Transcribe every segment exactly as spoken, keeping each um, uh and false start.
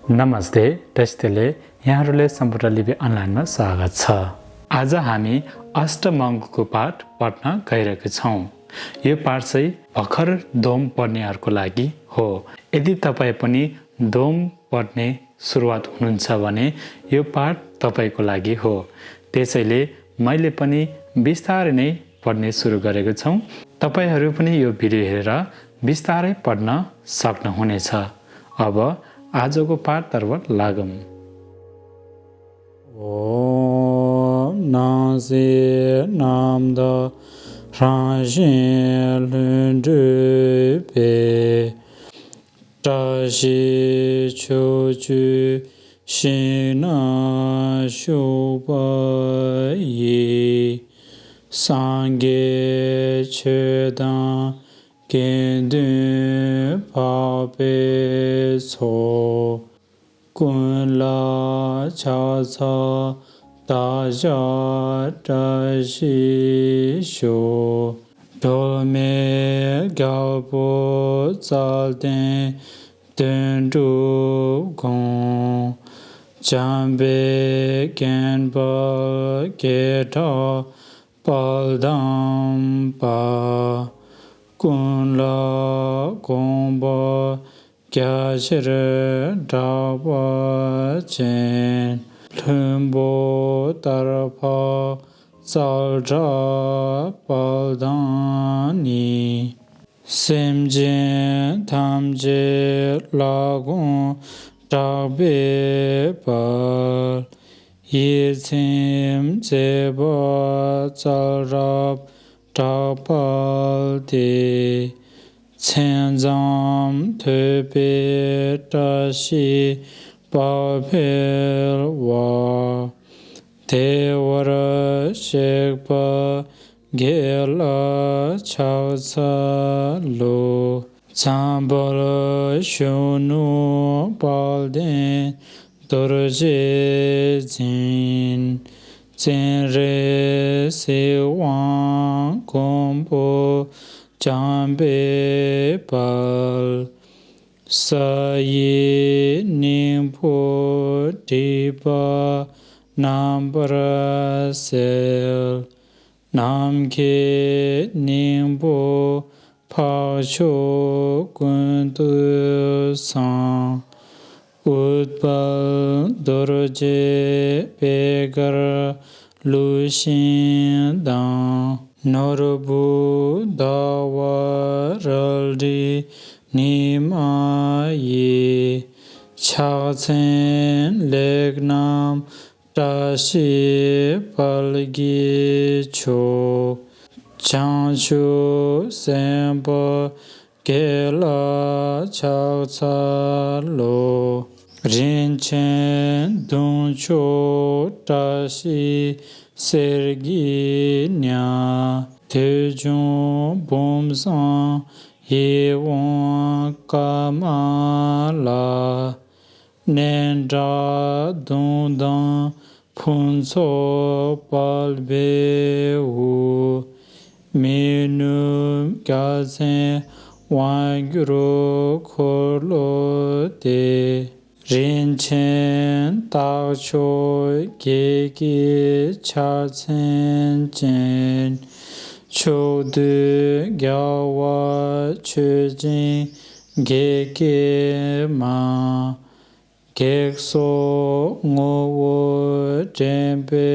नमस्ते, दृष्टिले यहाँहरूलाई सम्पूर्ण लिपि अनलाइनमा स्वागत छ। आज हामी अष्टमङ्गको पाठ पढ्न गइरहेका छौँ। यो पाठ चाहिँ भर्खर दोम पढ्नेहरूको लागि हो। यदि तपाईँ पनि दोम पढ्ने सुरुवात हुनुहुन्छ भने यो पाठ तपाईँको लागि हो। त्यसैले मैले पनि बिस्तारै नै पढ्ने सुरु गरेको छौँ। तपाईँहरू पनि यो भिडियो हेरेर बिस्तारै पढ्न सक्नुहुनेछ। अब आजको पाठतर्फ लागौँ। ཨོམ། སྣང་སྲིད་རྣམ་དག་རང་བཞིན་ལྷུན་གྲུབ་པའི། བཀྲ་ཤིས་ཕྱོགས་བཅུའི་ཞིང་ན་བཞུགས་པ་ཡི། སངས་རྒྱས་ཆོས་དང་དགེ་འདུན་འཕགས་པའི་ཚོགས། ཀུན་ལ་ཕྱག་འཚལ་བདག་ཅག་བཀྲ་ཤིས་ཤོག། སྒྲོལ་མའི་རྒྱལ་པོ་རྩལ་ལྡན་དོན་གྲུབ་དགོངས། འཇམ་དཔལ་མགོན་པོ་བགེགས་སྐྲག་དཔལ་དམ་པ། ཀུན་ལ་དགོངས་པ་རྒྱ་ཆེར་གྲགས་པ་ཅན། ལྷུན་པོ་ལྟར་འཕགས་རྩལ་གྲགས་དཔལ་དང་ནི། སེམས་ཅན་ཐམས་ཅད་ལ་དགོངས་གྲགས་པའི་དཔལ། ཡིད་ཚིམ་མཛད་པ་རྩལ་རབ་གྲགས་དཔལ་ཏེ། མཚན་ཙམ་ཐོས་པས་བཀྲ་ཤིས་དཔལ་འཕེལ་བ། བདེ་བར་གཤེགས་པ་དགེ་ལ་ཕྱག་འཚལ་ལོ། འཛམ་བུ་གླིང་གཞོན་ནུ་དཔལ་ལྡན་རྡོ་རྗེ་འཛིན། སྤྱན་རས་གཟིགས་དབང་མགོན་པོ་འཇམ་དཔལ་དཔལ། ས་ཡི་སྙིང་པོ་སྒྲིབ་པ་རྣམ་པར་སེལ། ནམ་མཁའི་སྙིང་པོ་འཕགས་མཆོག་ཀུན་ཏུ་བཟང་། ཨུཏྤལ་རྡོ་རྗེ་པད་དཀར་ལུས་ཤིང་དང་། ནོར་བུ་ཟླ་བ་རལ་གྲི་ཉི་མ་ཡི། ཕྱག་མཚན་ལེགས་བསྣམས་བཀྲ་ཤིས་དཔལ་གྱི་མཆོག། བྱང་ཆུབ་སེམས་དཔའ་དགེ་ལ་ཕྱག་འཚལ་ལོ། རིན་ཆེན་མདུང་ཕྱོགས་བཀྲ་ཤིས་གསེར་གྱི་ཉ། དུས་འཁྱོངས་བུམ་བཟང་ཡིད་འོང་ཀ་མ་ལ། སྙན་གྲགས་གདུང་དང་ཕུན་ཚོགས་དཔལ་བེའུ། མི་ནུབ་རྒྱལ་མཚན་དབང་གྱུར་འཁོར་ལོ་སྡེ། རིན་ཆེན་རྟགས་མཆོག་བརྒྱད་ཀྱི་ཕྱག་མཚན་ཅན། ཕྱོགས་དུས་རྒྱལ་བ་མཆོད་ཅིང་བགེགས་སྐྱེལ་མ། བགེགས་སོགས་ངོ་བོ་འདྲེན་པའི་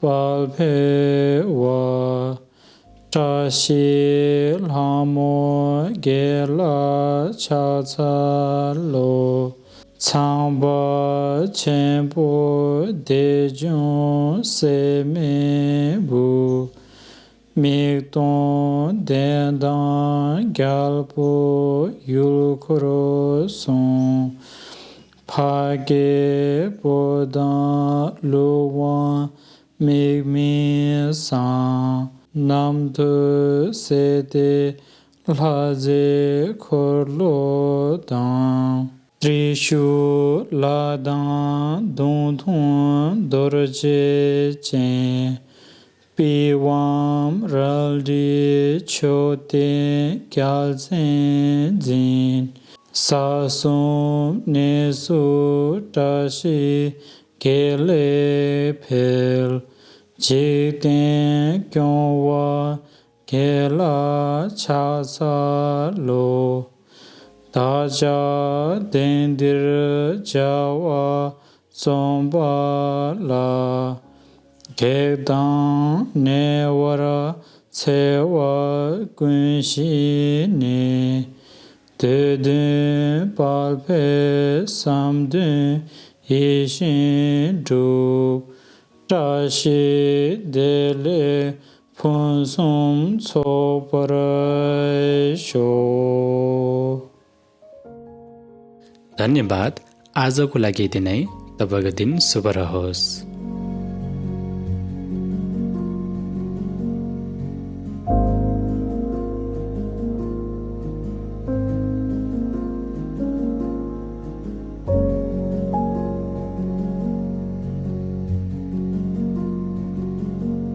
དཔལ་འཕེལ་བ། བཀྲ་ཤིས་ལྷ་མོ་དགེ་ལ་ཕྱག་འཚལ་ལོ། ཚངས་པ་ཆེན་པོ་དེ་བྱུང་སྲེད་མེད་བུ། མིག་སྟོང་ལྡན་དང་རྒྱལ་པོ་ཡུལ་འཁོར་གསུམ། འཕགས་སྐྱེས་པོ་དང་ཀླུ་དབང་མིག་མི་བཟང་། རྣམ་ཐོས་སྲས་ཏེ་ལྷ་རྫས་འཁོར་ལོ་དང་། ཏྲི་ཤུ་ལ་དང་མདུང་ཐུང་རྡོ་རྗེ་ཅན། པི་ཝཾ་རལ་གྲི་མཆོད་རྟེན་རྒྱལ་མཚན་འཛིན། ས་གསུམ་གནས་སུ་བཀྲ་ཤིས་དགེ་ལེགས་འཕེལ། འཇིག་རྟེན་སྐྱོང་བ་དགེ་ལ་ཕྱག་འཚལ་ལོ། བདག་ཅག་དེང་འདིར་བྱ་བ་རྩོམ་པ་ལ། གེགས་དང་ཉེ་བར་འཚེ་བ་ཀུན་ཞི་ནས། འདོད་དོན་སྤེལ་པའི་བསམ་དོན་ཡིད་བཞིན་འགྲུབ། བཀྲ་ཤིས་བདེ་ལེགས་ཕུན་སུམ་ཚོགས་པར་ཤོག། धन्यवाद। आजको लागि यति नै। तपाईँको दिन शुभ रहोस्।